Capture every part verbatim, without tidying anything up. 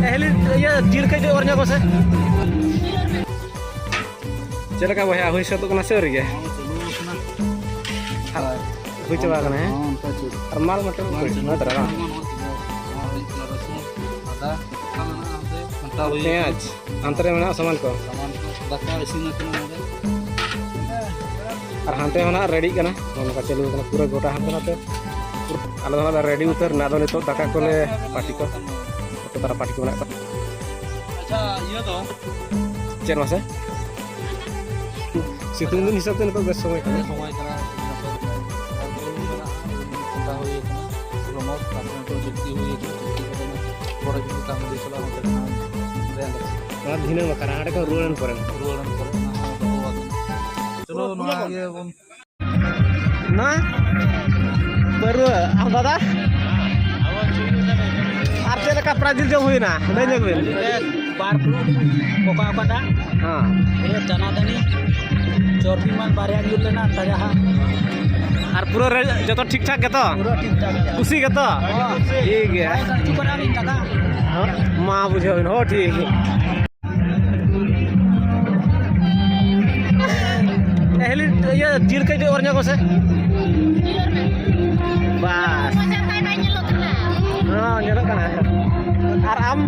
ᱮ ᱦᱤᱞᱤ, ᱤᱭᱟᱹ, ᱡᱤᱞ ᱠᱟᱹᱡ ᱚᱨ ᱧᱚᱜ ᱢᱮᱥᱮ᱾ ᱪᱮᱫ ᱞᱮᱠᱟ ᱵᱚᱭᱦᱟ, ᱦᱩᱭ ᱥᱟᱹᱛᱚᱜ ᱠᱟᱱᱟ ᱥᱮ ᱟᱹᱣᱨᱤ ᱜᱮ? ᱦᱩᱭ ᱪᱟᱵᱟ ᱟᱠᱟᱱᱟ, ᱦᱮᱸ? ᱟᱨ ᱢᱟᱞ ᱢᱚᱴᱚᱨ ᱠᱚ ᱦᱩᱭ ᱫᱟᱨᱟ ᱵᱟᱝ? ᱯᱮᱸᱭᱟᱡᱽ, ᱦᱟᱱᱛᱮ ᱨᱮ ᱢᱮᱱᱟᱜᱼᱟ ᱥᱟᱢᱟᱱ ᱠᱚ᱾ ᱥᱟᱢᱟᱱ ᱠᱚ, ᱫᱟᱠᱟ ᱤᱥᱤᱱ ᱟᱠᱟᱱᱟ ᱱᱚᱰᱮ᱾ ᱟᱨ ᱦᱟᱱᱛᱮ ᱦᱚᱸ ᱱᱟᱜ ᱨᱮᱰᱤᱜ ᱠᱟᱱᱟ, ᱱᱚᱜᱼᱚ ᱱᱚᱝᱠᱟ ᱪᱟᱹᱞᱩ ᱟᱠᱟᱱᱟ ᱯᱩᱨᱟᱹ ᱜᱚᱴᱟ ᱦᱟᱱᱛᱮ ᱱᱟᱛᱮ᱾ ᱟᱞᱮ ᱫᱚ ᱱᱟᱜ ᱞᱮ ᱨᱮᱰᱤ ᱩᱛᱟᱹᱨ ᱮᱱᱟ, ᱟᱫᱚ ᱱᱤᱛᱚᱜ ᱫᱟᱠᱟ ᱠᱚᱞᱮ ᱯᱟᱹᱴᱤ ᱠᱚ, ᱡᱚᱛᱚ ᱛᱟᱨᱟ ᱯᱟᱹᱴᱤ ᱠᱚ ᱢᱮᱱᱟᱜ ᱠᱚᱣᱟ᱾ ᱟᱪᱪᱷᱟ, ᱤᱭᱟᱹ ᱫᱚ? ᱪᱮᱫ ᱢᱟᱥᱮ? ᱥᱤᱛᱩᱝ ᱫᱤᱱ ᱦᱤᱥᱟᱹᱵ ᱛᱮ ᱱᱤᱛᱚᱜ ᱵᱮᱥ ᱥᱚᱢᱚᱭ ᱠᱟᱱᱟ᱾ ᱵᱮᱥ ᱥᱚᱢᱚᱭ ᱠᱟᱱᱟ᱾ ᱟᱨ ᱵᱩᱨᱩ ᱢᱮᱱᱟᱜᱼᱟ, ᱵᱩᱨᱩ ᱠᱷᱟᱸᱰᱟ ᱦᱩᱭ ᱟᱠᱟᱱᱟ᱾ ᱯᱩᱨᱟᱹ ᱢᱚᱡᱽ, ᱛᱟᱨᱯᱚᱨᱮ ᱱᱤᱛᱚᱜ ᱡᱟᱹᱥᱛᱤ ᱦᱩᱭ ᱟᱠᱟᱱᱟ, ᱡᱟᱹᱥᱛᱤ ᱠᱟᱛᱮ ᱱᱟᱜ ᱯᱚᱨᱮ ᱡᱩᱫᱤ ᱛᱟᱦᱮᱸ ᱫᱮ ᱪᱟᱞᱟᱜ ᱚᱱᱛᱮ ᱠᱷᱚᱱᱟᱜ ᱨᱮᱭᱟᱲ ᱞᱟᱹᱜᱤᱫ᱾ ᱚᱱᱟ ᱫᱷᱤᱱᱟᱹᱝ ᱵᱟᱠᱷᱨᱟ ᱦᱟᱸᱰᱮ ᱠᱷᱚᱱ ᱨᱩᱣᱟᱹᱲ ᱮᱱ ᱯᱚᱨᱮ᱾ ᱨᱩᱣᱟᱹᱲ ᱮᱱ ᱯᱚᱨᱮ ᱚᱱᱟ ᱦᱚᱸ ᱫᱚᱦᱚ ᱟᱠᱟᱱᱟ᱾ ᱪᱚᱞᱚ, ᱱᱚᱣᱟ ᱜᱮ ᱵᱚᱱ ᱱᱟ? ᱯᱟᱹᱨᱣᱟᱹ, ᱟᱢ ᱫᱟᱫᱟ? ᱟᱨ ᱪᱮᱫ ᱞᱮᱠᱟ ᱯᱨᱟᱭᱤᱡᱽ ᱡᱚᱢ ᱦᱩᱭᱱᱟ? ᱞᱟᱹᱭ ᱧᱚᱜ ᱵᱤᱱ᱾ ᱵᱟᱨ ᱯᱷᱩᱲᱩ ᱠᱚᱠᱟ ᱠᱚᱞᱟ, ᱦᱮᱸ᱾ ᱯᱩᱨᱟᱹ ᱪᱟᱱᱟ ᱫᱟᱹᱱᱤ, ᱪᱚᱨᱵᱤ ᱢᱟᱞ ᱵᱟᱨᱭᱟ ᱧᱩᱨ ᱞᱮᱱᱟ, ᱛᱟᱡᱟ ᱦᱟᱸᱜ᱾ ᱟᱨ ᱯᱩᱨᱟᱹ ᱨᱮ ᱡᱚᱛᱚ ᱴᱷᱤᱠ ᱴᱷᱟᱠ ᱜᱮᱛᱚ? ᱯᱩᱨᱟᱹ ᱴᱷᱤᱠ ᱴᱷᱟᱠ ᱜᱮᱭᱟ᱾ ᱠᱩᱥᱤ ᱜᱮᱛᱚ? ᱦᱚᱸ᱾ ᱴᱷᱤᱠ ᱜᱮᱭᱟ᱾ ᱦᱚᱸ, ᱠᱤᱪᱷᱩ ᱠᱚᱨᱮ ᱟᱹᱞᱤᱧ ᱴᱟᱠᱟ᱾ ᱢᱟ ᱵᱩᱡᱷᱟᱹᱣ ᱵᱤᱱ, ᱦᱚᱸ, ᱴᱷᱤᱠ᱾ ᱮ, ᱦᱤᱞᱤ, ᱤᱭᱟᱹ, ᱡᱤᱞ ᱠᱟᱹᱡ ᱚᱨ ᱧᱚᱜ ᱢᱮᱥᱮ᱾ ᱵᱟᱥ᱾ ᱢᱚᱡᱟ ᱛᱟᱭ ᱵᱟᱭ ᱧᱮᱞᱚᱜ ᱠᱟᱱᱟ᱾ ᱦᱚᱸ, ᱧᱮᱞᱚᱜ ᱠᱟᱱᱟ᱾ ᱟᱨ ᱟᱢ?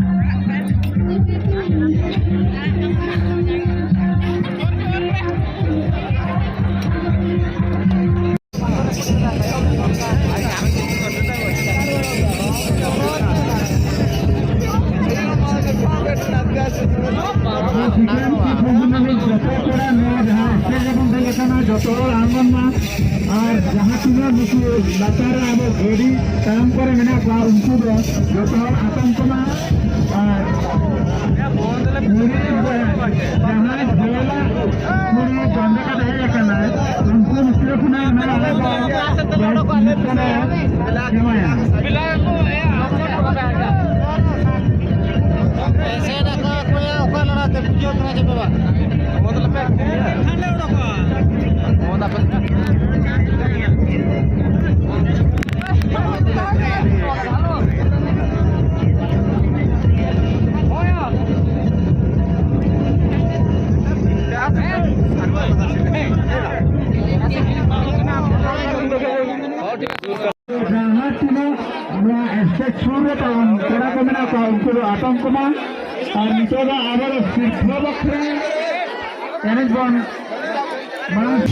ᱡᱚᱛᱚ ᱦᱚᱲ ᱟᱬᱜᱚᱱ ᱢᱟ᱾ ᱟᱨ ᱡᱟᱦᱟᱸ ᱛᱤᱱᱟᱹᱜ ᱱᱩᱠᱩ ᱞᱟᱛᱟᱨ ᱨᱮ ᱟᱵᱚ ᱜᱟᱹᱰᱤ ᱛᱟᱭᱚᱢ ᱠᱚᱨᱮ ᱢᱮᱱᱟᱜ ᱠᱚᱣᱟ, ᱩᱱᱠᱩ ᱫᱚ ᱡᱚᱛᱚ ᱦᱚᱲ ᱟᱛᱟᱝ ᱠᱚᱢᱟ᱾ ᱟᱨ ᱠᱩᱲᱤ ᱡᱟᱦᱟᱸᱭ ᱡᱷᱟᱹᱞᱟᱜ ᱠᱩᱲᱤ ᱵᱟᱸᱫᱮ ᱠᱟᱛᱮ ᱦᱮᱡ ᱟᱠᱟᱱᱟᱭ, ᱩᱱᱠᱩ ᱵᱷᱤᱛᱨᱤ ᱠᱷᱚᱱᱟᱜ ᱱᱟᱦᱟᱜ ᱟᱞᱮ ᱫᱚ ᱮᱢᱟᱭᱟ᱾ ᱮᱥᱮᱫ ᱟᱠᱟᱫ ᱠᱚᱭᱟ ᱚᱠᱟ ᱞᱟᱲᱟᱛᱮ ᱵᱩᱡᱷᱟᱹᱣ ᱠᱟᱱᱟ ᱪᱮ ᱵᱟᱵᱟ? ᱱᱚᱣᱟ ᱫᱚ ᱟᱯᱮ ᱡᱟᱦᱟᱸ ᱛᱤᱱᱟᱹᱜ ᱱᱚᱣᱟ ᱥᱴᱮᱡᱽ ᱥᱩᱨ ᱨᱮ ᱛᱟᱵᱚᱱ ᱠᱚᱲᱟ ᱠᱚ ᱢᱮᱱᱟᱜ ᱠᱚᱣᱟ, ᱩᱱᱠᱩ ᱫᱚ ᱟᱛᱚᱝ ᱠᱚᱢᱟ᱾ ᱟᱨ ᱱᱤᱛᱚᱜ ᱫᱚ ᱟᱵᱚ ᱫᱚ ᱥᱤᱨᱯᱷᱟᱹ ᱵᱟᱠᱷᱨᱟ ᱮᱱᱮᱡ ᱵᱚᱱ ᱢᱟᱲᱟᱝ